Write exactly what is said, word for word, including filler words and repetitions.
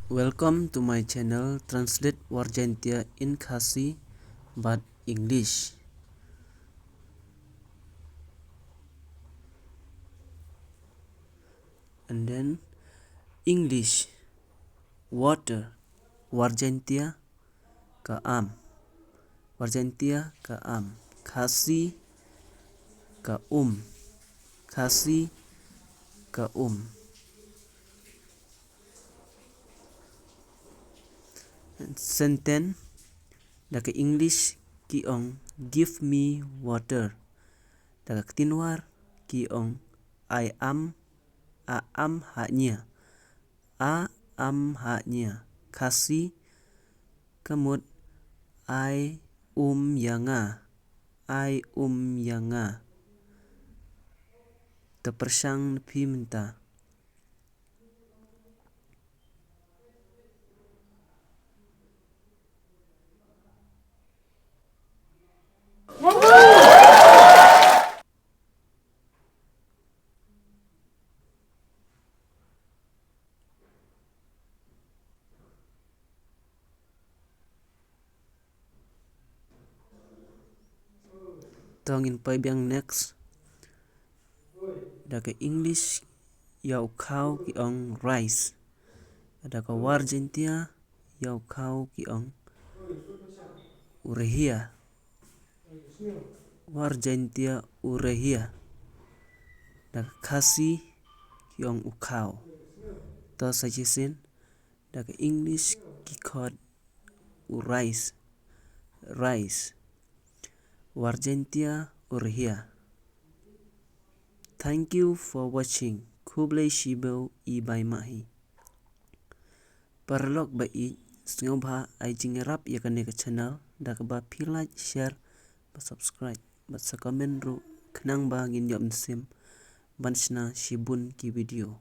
Welcome to my channel, Translate War Jaintia in Khasi bad English. And then English, water. War Jaintia ka am. War Jaintia ka am. Khasi ka um. Khasi ka um. Sentence, da ka English ki ong, "Give me water." Da ka Ktien War ki ong, "Ai am, a am ha nia." A am ha nia. Khasi ka mut, "Ai um ïa nga. Ai um ïa nga." Te pyrshang na phi mynta. To ngin poi biang next. Da ka English ïa u khaw ki ong rice. Da ka War Jaintia ïa u khaw ki ong u rehia. War Jaintia u rehia. Da ka Khasi ki ong u khaw. To sa shisien, da ka English ki khot u rice. Rice. War Jaintia u rehia. Thank you for watching. Khublei shibun i bai mahi. Paralok ba ïeit, sngewbha ai jingïarap ïa kane ka channel da kaba phi like, share bad subscribe bad sa comment ruh, khnang ba ngin ïoh mynsiem ban shna shibun ki video.